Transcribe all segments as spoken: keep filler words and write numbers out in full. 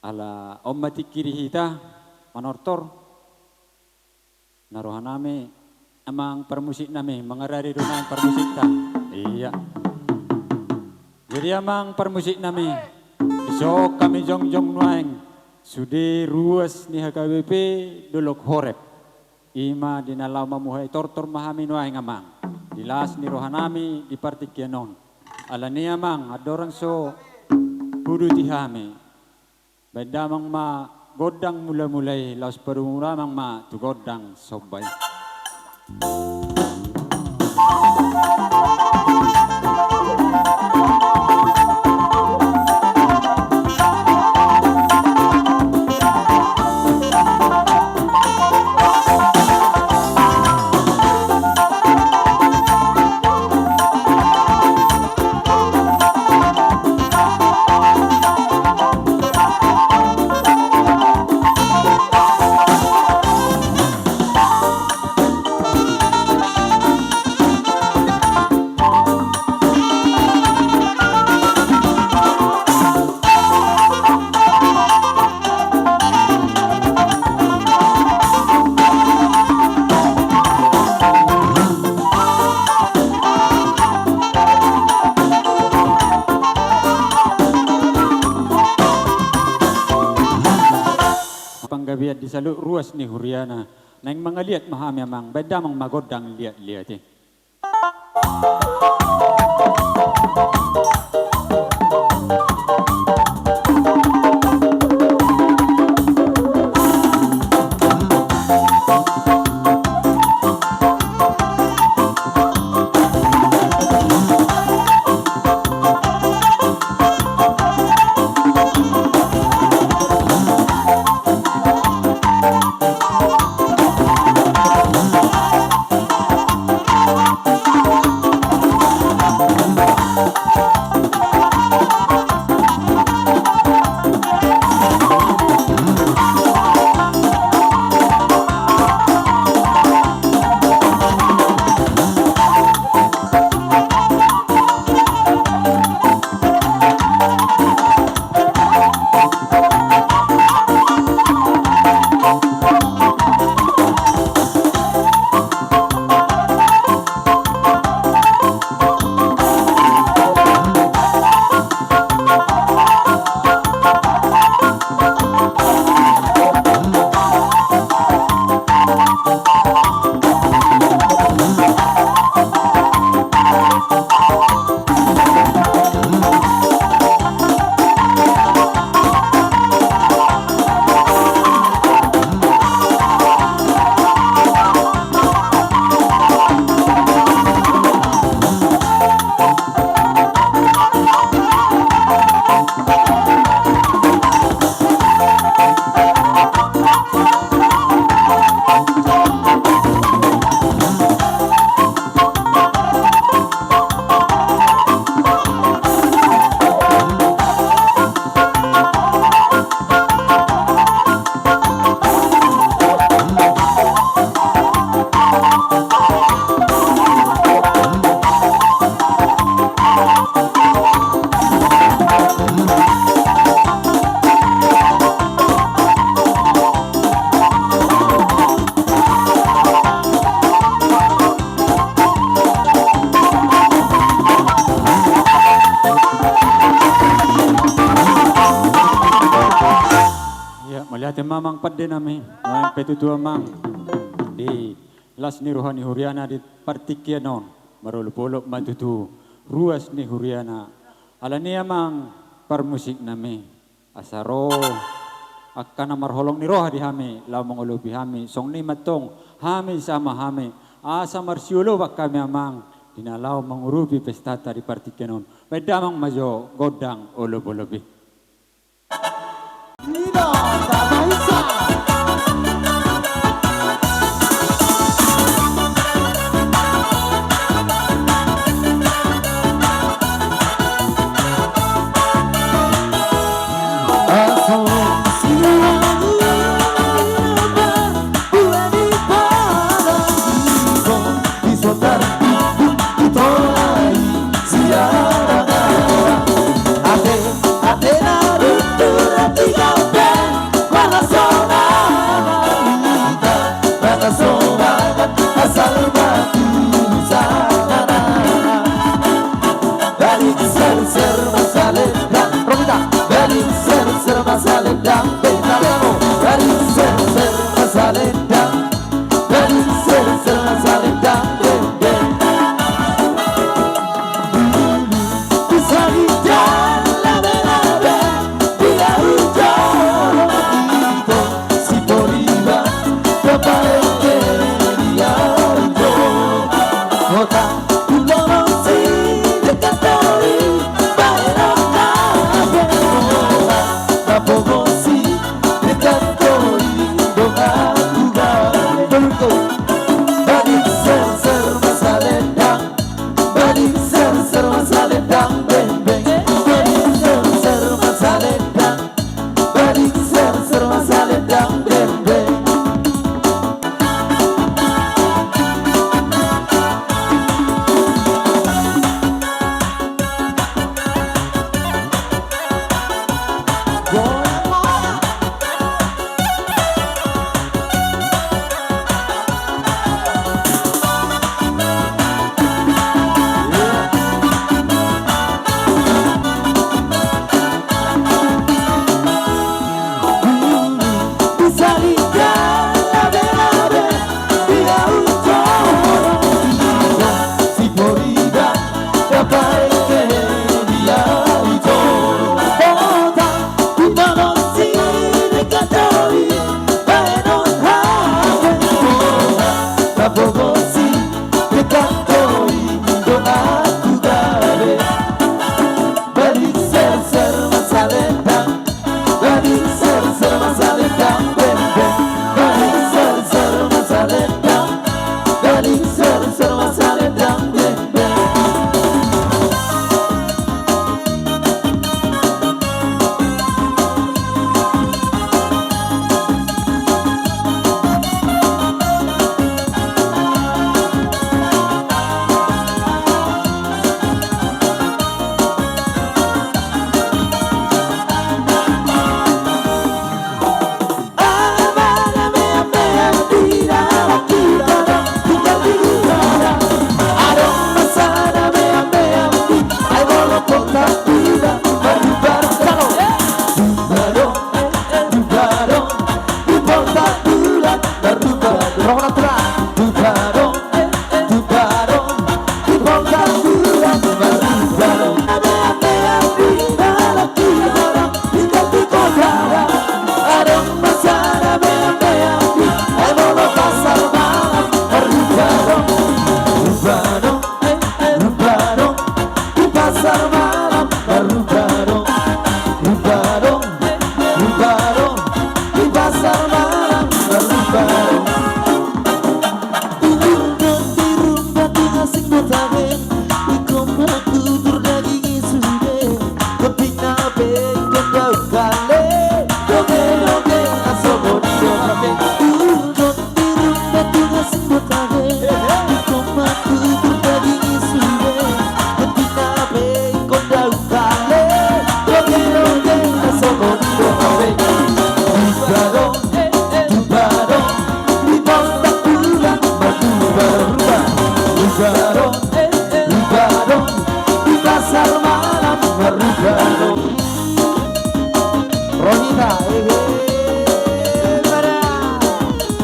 Ala on ma tingki di hita manortor. Na rohanami, amang parmusiknami, mangaradi do nang parmusikta. Iya. Jadi amang parmusiknami, dison hami jongjong nuaeng, sude ruas ni H K B P Dolok Horeb. I ma di na laho mamuhai tortor ma hami nuaeng amang, di las ni rohanami di partingkian on. Alani amang, andorang so huduti hami, baen damang ma gondang mulamula i, laos padomu damang ma tu gondang somba i. Panggabean di saluhut ruas ni huriana. Naeng mangaliat ma hami amang, baen damang ma gondang liat-liat i. Ia, mauliate ma amang pande nami, nuaeng pe tutu amang, di las ni roha ni huriana di partingkian on, marolopolop ma tutu ruas ni huriana. Alani amang parmusik nami, asa ro angka na marholong ni roha di hami, laho mangolopi hami, songon i ma antong hami sama hami, asa marsiolopan hami amang, di na laho mangurupi pestanta di partingkian on. Baen damang ma jo gondang olopolop i.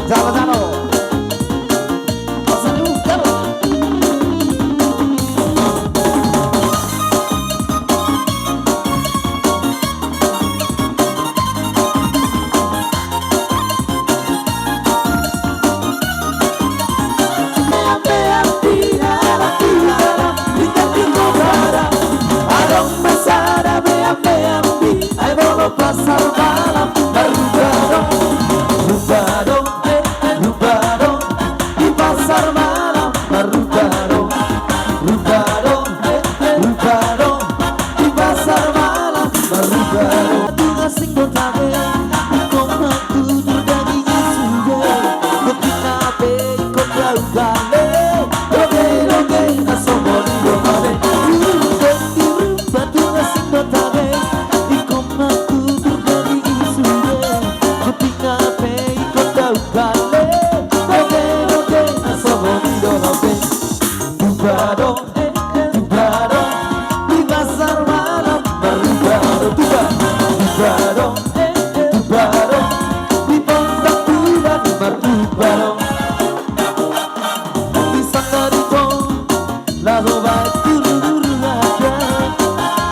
Jalo, jalo. Adong ma sada meam-meam di, ai molo pasar malam, marrubadong, rubadong, eh, eh, rubadong, di pasar malam, marrubadong, rubadong, eh, eh, rubadong, di pasar malam, marrubadong. Tung asing do tahe, ingkon mantutur daging i sude, ingkon hape, ingkon daun gale, doge-doge, na songon i do hape. Tung asing do tahe, ingkon mantutur daging i sude, ingkon hape, ingkon daun gale, doge-doge, na songon i do hape. Rubadong, rubadong, di pasar malam, marrubadong, tuba, rubadong, rubadong, di pondok tuban, marrubadong. Di sanggar i do, laho baen tu luhut hata,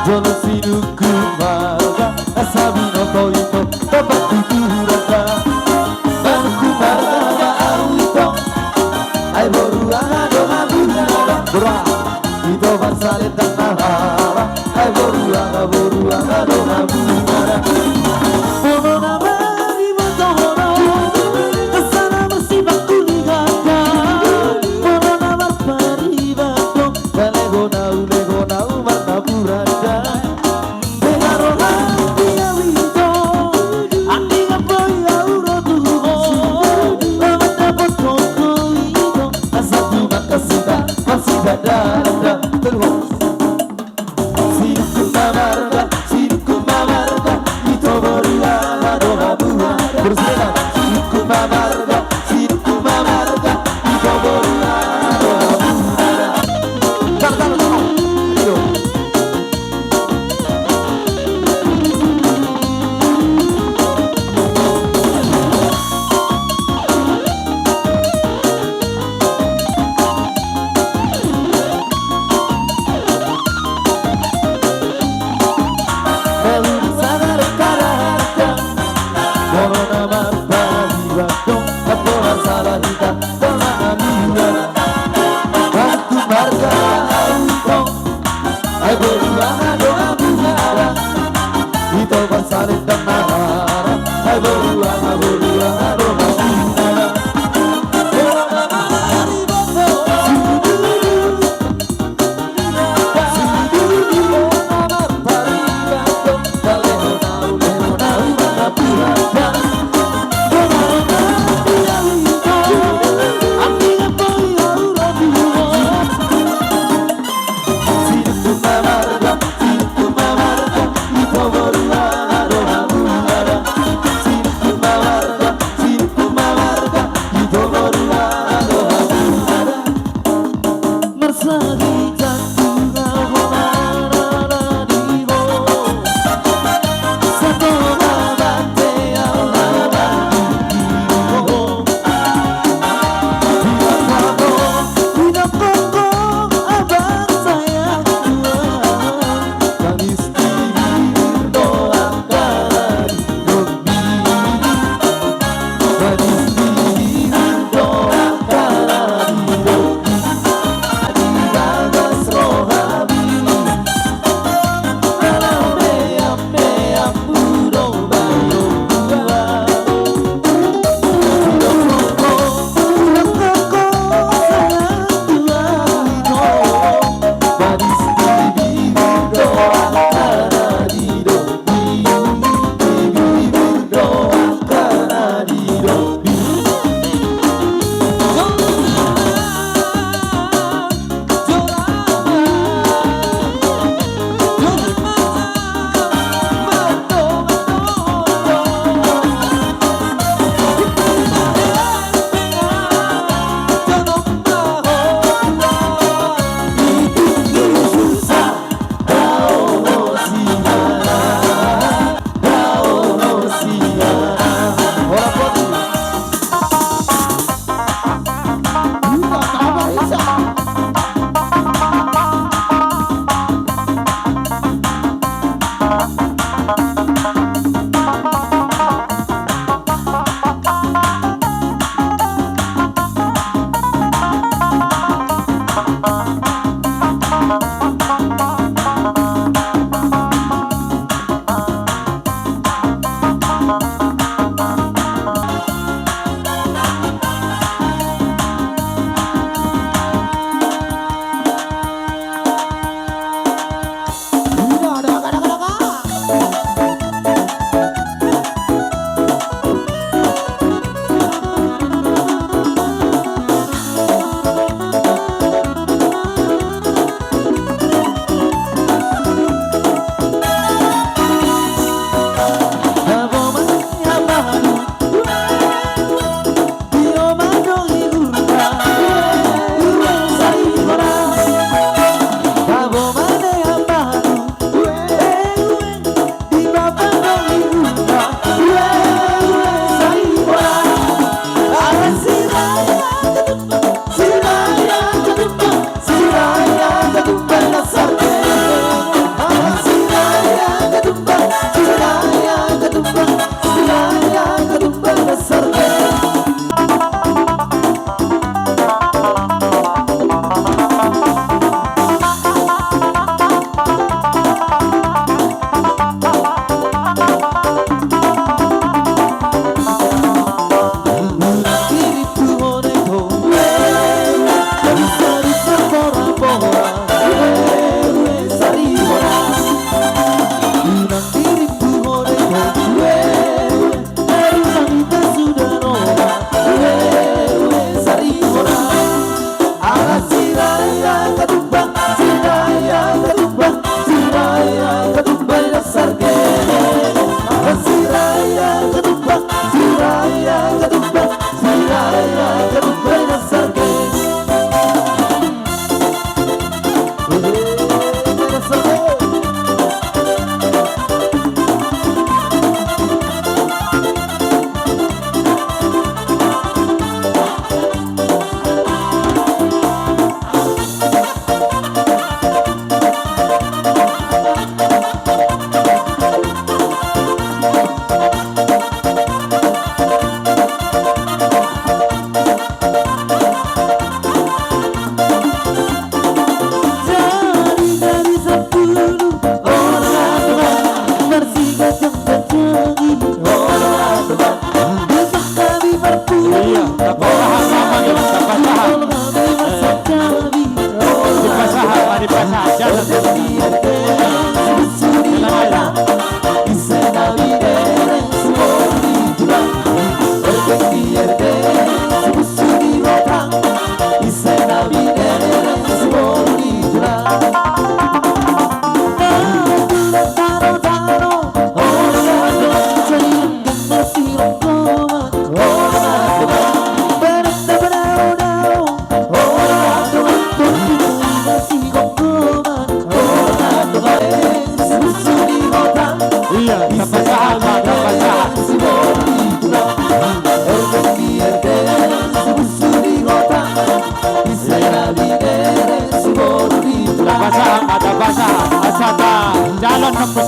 jolo sinungkun marga, asa binoto ito, topa tutu hurata. Manungkun marga ma ahu ito, ai boru aha do hamu hurata. Boru aha? Ito marsalendang na hara, ai boru aha, boru aha do hamu hurata. Molo na maribot ho do, asa na marsibak uli hata. Molo na marpariban do, Lehon ahu, lehon ahu marnapuran da. Beha roham di ahu ito, andingan boi ahu ro tu ho. Laho mandapothon ho ito, asa tumangkas hita marsidadarang da. Tolu ho. Sinungkun ma marga, sinungkun ma marga.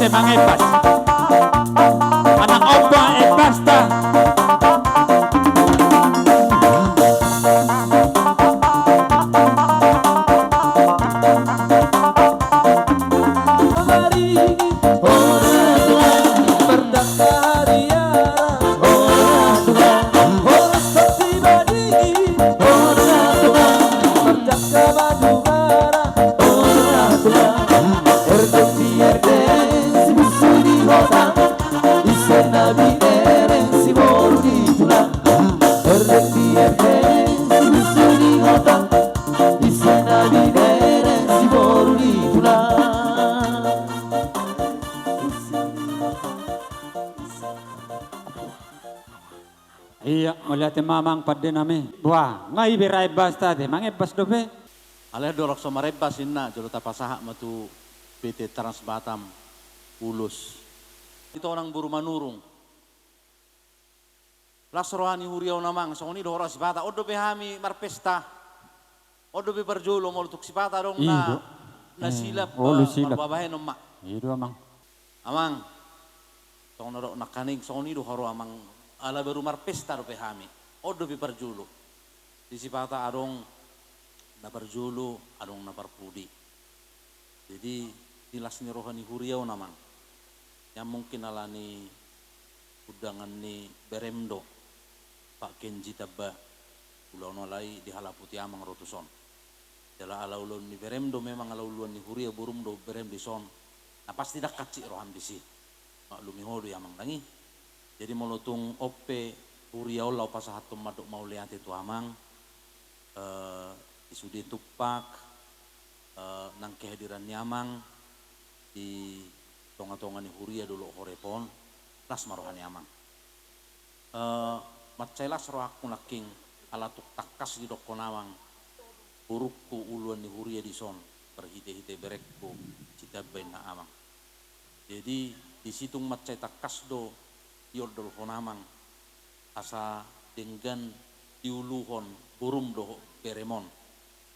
Mangebas. Anak omba ebasta. Ia, mauliate ma amang pande nami. Wah, nga ibe ra ebasta te, mangebas dope. Alai dorang so marebas inna, jolo tapasahat ma tu P T Trans Batam ulos. Ito nang boru Manurung. Las roha ni huria on amang, songon i do huroha sipata, on dope hami marpesta. On dope parjolo, molo tung sipata adong na, na silap, olo, eh, silap. Marbabahenon ma. I do amang. Amang, songon na dok nangkaning, songon i do huroha amang, ala baru marpesta dope hami. On dope parjolo. Di sipata adong na parjolo, adong na parpudi. Jadi, di las ni roha ni huria on amang. Ia mungkin ala ni undangan ni berem do, Pak Kenji Tamba, ulaon alai dihalaputi amang ro tuson. Jala ala ulaon ni berem do memang ala ulaon ni huria borum do berem dison. Na pasti ndang hansit roham disi. Maklumi ho do i amang dang i. Jadi molo tung on pe huria on laho pasahathon mandok mauliate tu amang, eh, di sude tumpak, eh, nang kehadiran ni amang di tonga-tonga ni huria Dolok Horeb on, las ma roha ni amang. Eh, mansai las rohangku nangkin, ala tung tangkas didokkon amang, borungku uluan ni huria dison, marhite-hite berengku, Sitamba inna amang. Jadi, disi tung mansai tangkas do diondolhon amang, asa denggan diuluhon borum dohot berem on,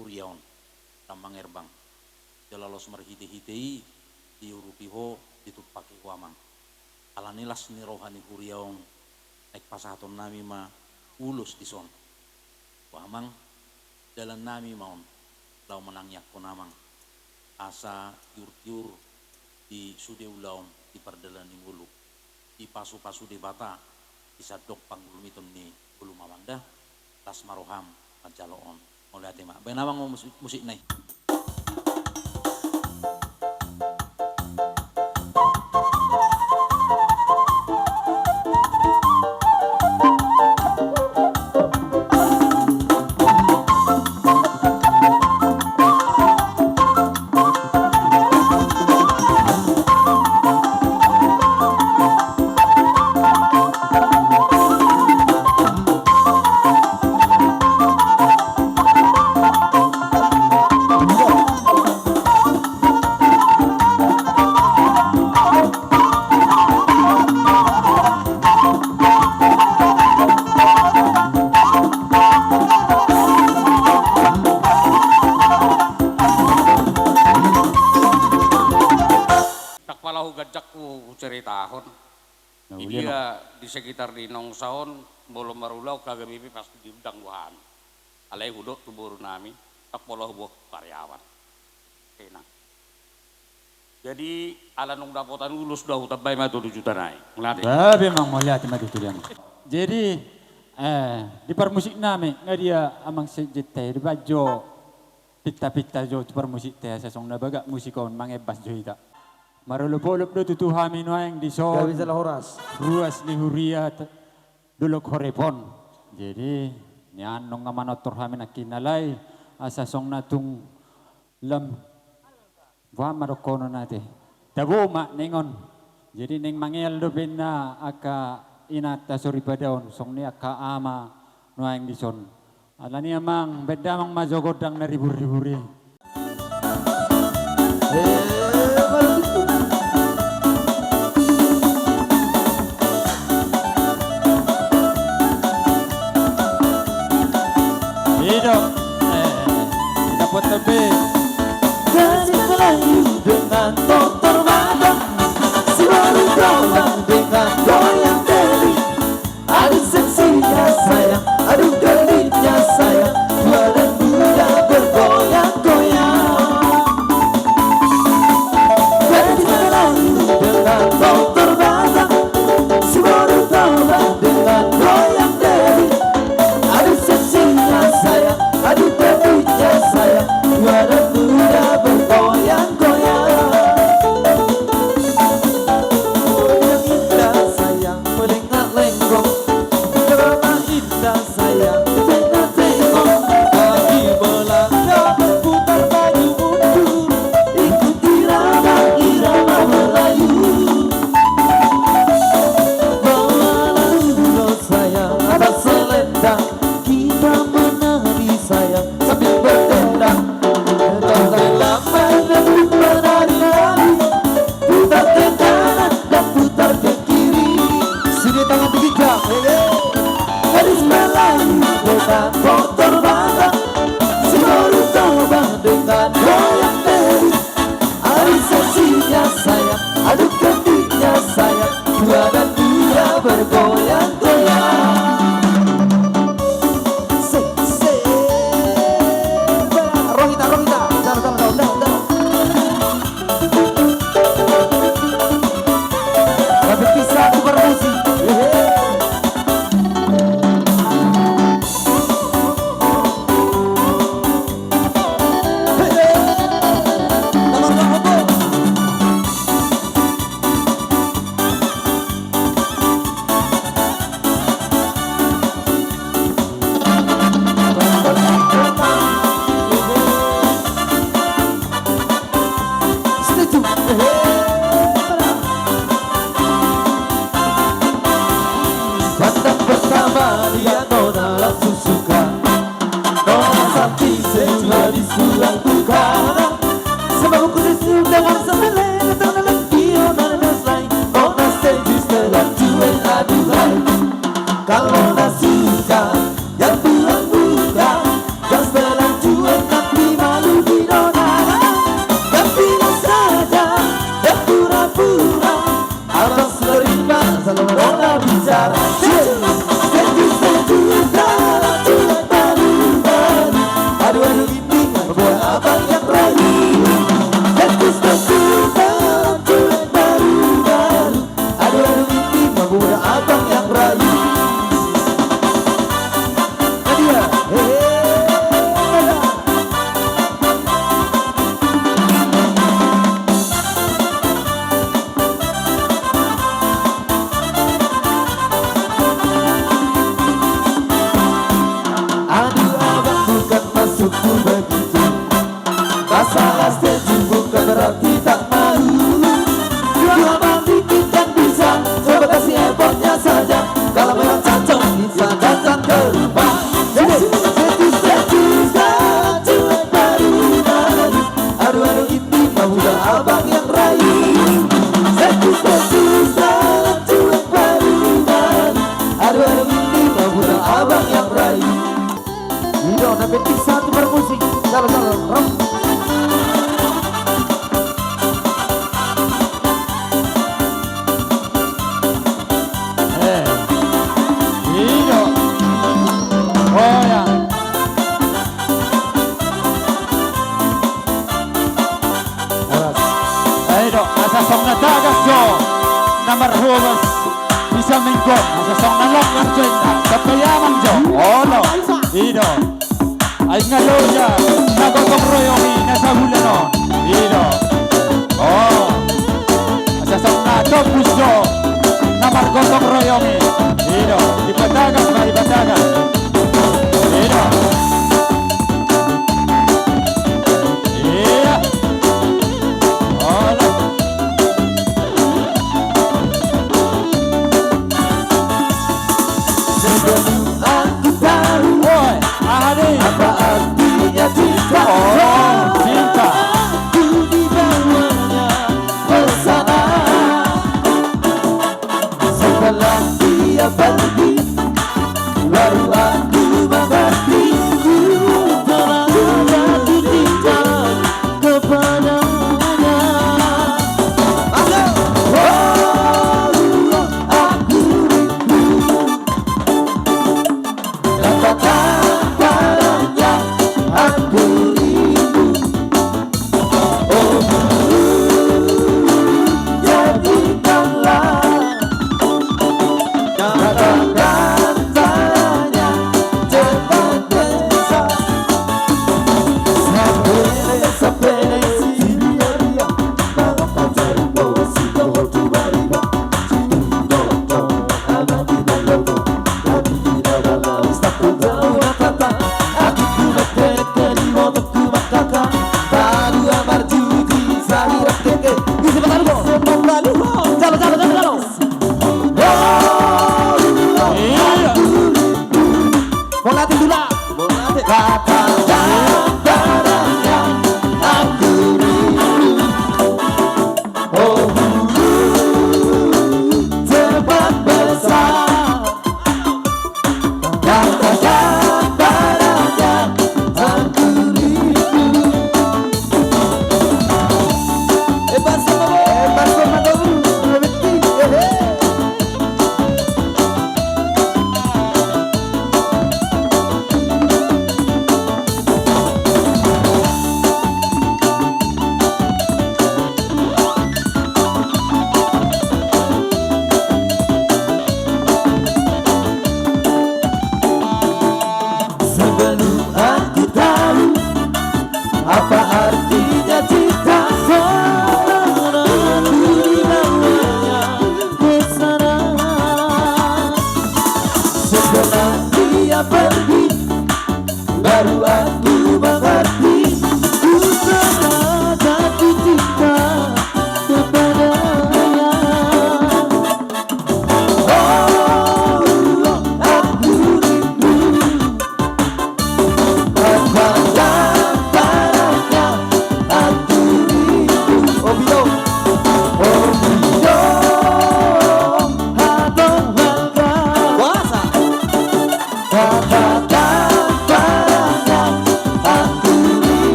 huria on, lam mangerbang. Jala laos marhite-hite i, diurupi ho, ditumpaki ho amang. Ala ni las ni roha ni huria on, naeng pasahaton nami ma ulos dison. Ho amang, dalan nami ma on, laho manangiangkon amang. Asa tiur-tiur di sude ulaon di pardalanan ni ngolu. Dipasu-pasu Debata, di sandok panggulmiton ni ngolum amang da, las ma roham manjalo on. Mauliate ma. Baen amang musik, musikna i. Ndang pala huganjang huceritahon. Nah, di dia, di sekitar di Nongsa on, molo marulaon hami pe pasti diundang do hami. Alai hudok tu boru nami, ndang pola huboan karyawan. Enak. Jadi, ala nunga dapotan ulos do, hutambai ma tolu juta nai. Mauliate. Gabe amang, mauliate ma tutu di amang. Jadi, eh, di parmusik nami, nga dia amang sekjen te, dibaen jo pinta-pinta jo tu parmusik te, asa songon na bagak musik on, mangebas jo hita. Marolop-olop do tutu hami nuaeng dison. Gabe jala horas. Ruas ni huria te, Dolok Horeb on. Jadi, nian nunga manortor hami nangkin alai, asa songon na tung lam, boha ma dohononna te. Tabo ma ninna on. Jadi, naeng mangeal dope inna angka inanta soripada on, songon i angka ama nuaeng dison. Alani amang, baen damang ma jo gondang na ribur-ribur i. Hidup. Eh, dapat lebih. Kasih Melayu dengan dokter Mata. Gadis Melayu kota Porter Bata, si Boru Toba dengan goyang teri. Aduh seksinya sayang, aduh cantiknya sayang, dua dan dua bergoyang-goyang. Se, se, rohita, rohita, dalam, dalam, dalam, dalam. Tapi bisa aku bermusik. Pandang pertama lihat nona langsung suka. Nona cantik senyum habis pulang buka. Semua kuda sudah merasa meleleh, datang dalam video nona das lain. Nona setuju setelah duet aduhai. Kalau nona suka, yang pulang buka. Yang setelah duet tapi malu di nona. Tapi saja, yang pura-pura. Abang sudah terima, selalu nona bicara. Setuju, setuju, kalau duet baru-baru. Aduh, aduh, ini membuat abang yang ragu. Setuju, setuju, kalau duet baru-baru. Aduh, aduh, ini membuat abang yang ragu. Nadia, hehe, Nadia. Aduh, abang bukan maksudku begitu. Masalah setuju bukan berarti tak mau. Cuma dikit kan bisa, coba kasih effortnya saja. Kalau memang cocok, bisa datang ke rumah. Setuju, setuju, setuju, baru, baru. Aduh, aduh, ini mah udah abang yang rayu. Setuju, setuju, setuju, baru, baru. Aduh, aduh, ini mah udah abang yang rayu. Ido, na penting satu bermusik. Salah, salah. Rom. Eh. Ido. Oh ya. Horas. Ai do, asa songon na tagas jo na marhobas. Bisa mingkot, asa songon na longgar jo inna. Sampe amang jo. Olo. Ido. Ai nga loja na gotong royong i na sabulan on. Ido. O. Asa songon na tombus jo na margotong royong i. Ido. Dipatagas ma, dipatagas. Ido. Iya. Olo. Sebelum aku tahu, oi, aha do i? Apa artinya cinta? Oh, cinta. Aku dibawanya ke sana. Setelah dia pergi, baru aku mengerti. Ku telah jatuh cinta kepadanya. Masuk. Oh, aku rindu. Katakan padanya, aku rindu. Oh, jadikanlah. Katakan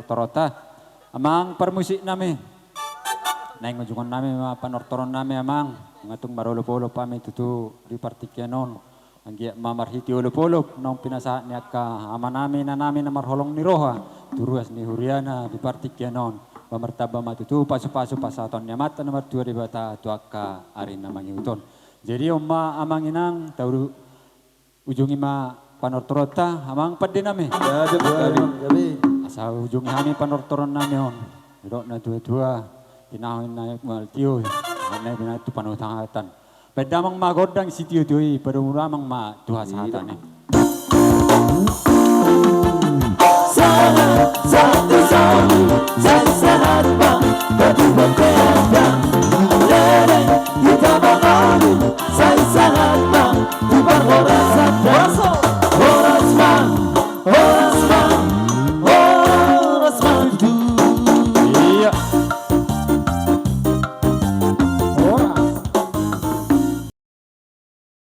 Torota, amang parmusik nami. Naeng ujungon nami ma panortoron nami, amang. Nga tung marolop-olop hami tutu di partingkian on. Anggiat ma marhite olop-olop naung pinasahat ni angka ama nami, ina nami na marholong ni roha tu ruas ni huriana di partingkian on. Ba martamba ma tutu pasu-pasu pasahaton ni Amanta na martua Debata tu angka ari na mangihut on. Jadi on ma, amang inang, taujungi ma panortoronta, amang pande nami. Gabe, gabe, gabe. Asa ujungi hami panortoron nami on. Didok na tua-tua, tinahu na maltio, na bina tu panutangatan. Baen damang ma gondang sitio-tio i, padomu damang ma tu hasahatan i.